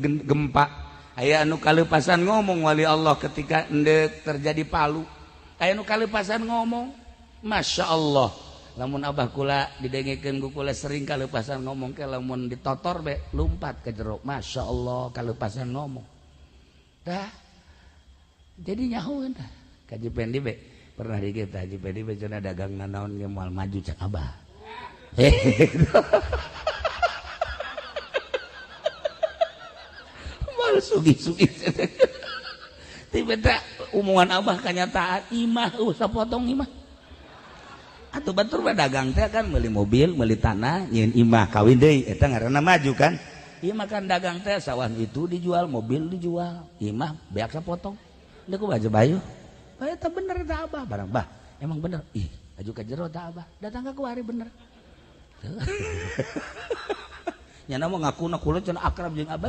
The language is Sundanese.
Gempa aya anu kalepasan ngomong wali Allah ketika endek terjadi palu, aya nu kalepasan ngomong. Masya Allah, lamun abah kula didengekeun ku kula sering kalepasan ngomong ke, lamun ditotor be lumpat ke jero. Masya Allah, kalepasan ngomong dah jadi nyahoeun dah. Kaji Pendi be pernah di kita, Haji Pendi be cenah dagang nanaon ge moal maju cak abah. Moal sugi-sugi. Tiba-tiba omongan abah kenyataan, imah sapotong imah. Atau batur mah dagang teh kan beli mobil, beli tanah, nyieun imah, kawin deui, eta ngaranna maju kan. Ieu mah kan dagang teh sawah itu dijual, mobil dijual, imah beak sapotong. Deuk ku baju bayu. Bah, eta bener eta abah barang bah. Emang bener. Ih, aju ka jero ta abah. Datang ka kuari bener. Nyana mah ngakuna kula cenah akrab jeung abah.